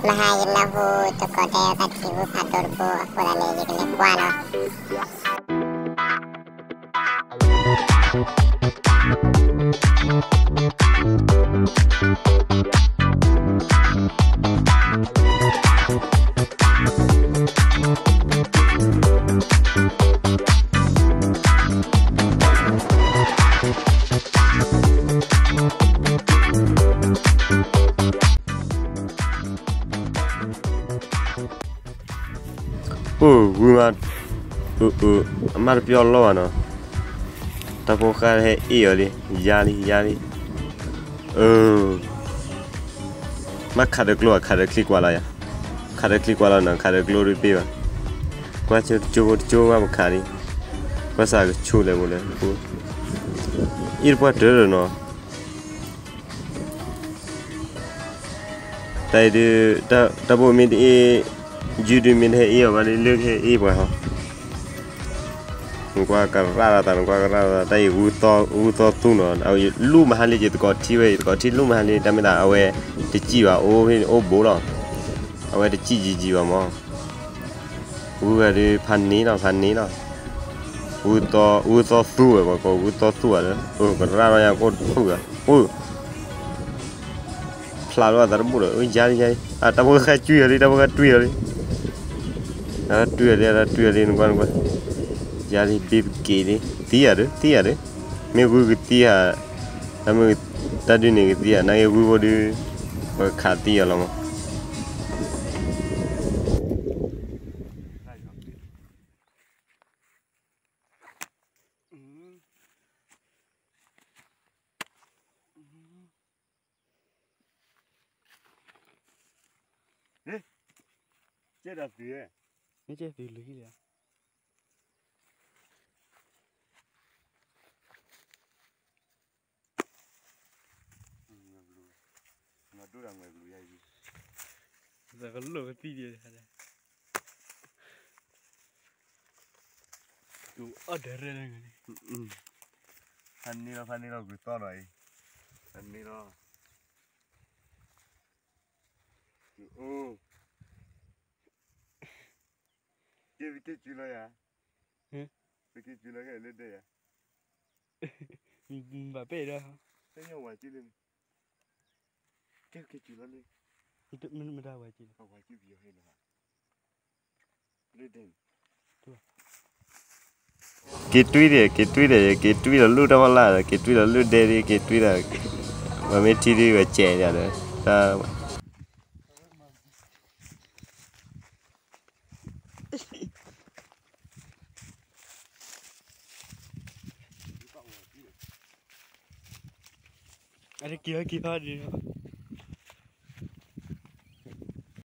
မဟါယနၢ်ဟူတကိးတဲအသးထံဖိဖးဒိၣ်တဘိအဃိသတးန့ၣ် ယကလဲၤကွၢ်နီၤ. အိၣ်ဂုၤမး, အမါတပျီလီၤဘၣ်နီၤ, တၢ်ဖိဃၢ်ဟဲအ့ၣ်အီၤလံ, ယါလံ ယါလံ, မ့ၢ်ခးတကျိၤ ခးတချံကွၢ်လီၤယၤ, ခးတချံကွၢ်လီၤနီၤ, ခးတကျိၤတဘ့ၣ်ဘၣ်, ကွၢ်ဆိတကၠိဖိတကၠိဘၣ်မ့ၢ်ခးလံ, ကွၢ်စးကဆိလဲၣ်ဖိလဲၣ်, အ့ၣ်တပှၢ်တၢၢ်လီၤနီၤ. တၢ်အံၤဒုး တၢ်ဘိမ့ၢ်တအ့ၣ်, ယုၢ်ဒုးမ့ၢ်တဟဲအ့ၣ်အီၤဘၣ်ဒီး လၢကဟဲအ့ၣ်ပှၤဟီ, နကွၢ်ကရၣ်လီၤသး နကွၢ်ကရၣ်လီၤသး တၢ်အံၤ ဂုၢ်သီသူနီၤ, လူၣ်မဟါလံ ယသကိးထံၣ်ဝဲ ယသကိးထံၣ်လူၣ်မဟါလံ တၢ်မ့ၢ်သး အဝဲတစံၣ်ဘၣ် အိၣ်ဖဲအိၣ်ဘိလီၤ, အဝဲတစံၣ်ယံၤယံၤဘၣ်မး, ဂုၢ်ဂၤဒုး ဖးန့ၢ်လီၤ ဖးန့ၢ်လီၤ, ဂုၢ်သီသူဝဲ ပှၤကိးဂုၢ်သီသူဧါဒီး ကရၣ်လီၤယၤ ကအိၣ်တဖုၣ်ဧါ, အိၣ် ဖျါလီၤအသးတဘူၣ်ဒီး ယါလံ ယါလံ, တၢ်ဖိဃၢ်ကွံာ်အီၤလံ တၢ်ဖိဃၢ်ကွံာ်အီၤလံ, တၢ်ကွံာ်အီၤလံ တၢ်ကွံာ်အီၤလံ နကွၢ်နကွၢ်, ယါလံ ဘ့ပက့ၤလံ သံဧါဒီး သံဧါဒီး, မ့ၢ်ဂုၢ်ကသံဧါ, တၢ်မ့ၢ်တၢ်ဒုးန့ၣ်ကသံဧါ, နာ်က့ဂုၢ်ဖိဒုး ပကခးသံအီၤလီၤမး. ကဲဒၣ်သုး, မ့ၢ်ကဲသုးလၢဟံၣ်လီၤ. ဒိၣ်တၢ်ငွဲၣ်ကလူးယါအံၤ, သးကလိၣ်ကသံဒံး, အီၣ်ဒၣ်ရဲၣ်လၢန့ၣ်, ဖးန့ၢ်လီၤ ဖးန့ၢ်လီၤ ဂုၢ်သီဒီးအံၤ, ဖးန့ၢ်လီၤ, အိၣ် ကဲ ပက့ၤစုလီၤယၤ, ပက့ၤစုလီၤကဲလၢဒဲယၤ, ဘၣ်ပဲၢ်ဒီး, တညီဝဲစုလၢန့ၣ်, ကဲ ပက့ၤစုလီၤလၢ, မတၤဝဲစုလီၤ, ဝဲစုပယီၤဟဲလီၤ, လၢဒဲန့ၣ်, က့ၤတွံၢ်ဒီး က့ၤတွံၢ်ဒီး က့ၤတွံၢ်လီၤလၢတၢ်ဖီလာ်ဒီး က့ၤတွံၢ်လီၤလၢဒဲဒီး က့ၤတွံၢ်ဒီး, ပှၤမ့ၢ်ထံဒုးဝဲစဲးဒီး, အတက့ၤဟီက့ၤဟီဒုး,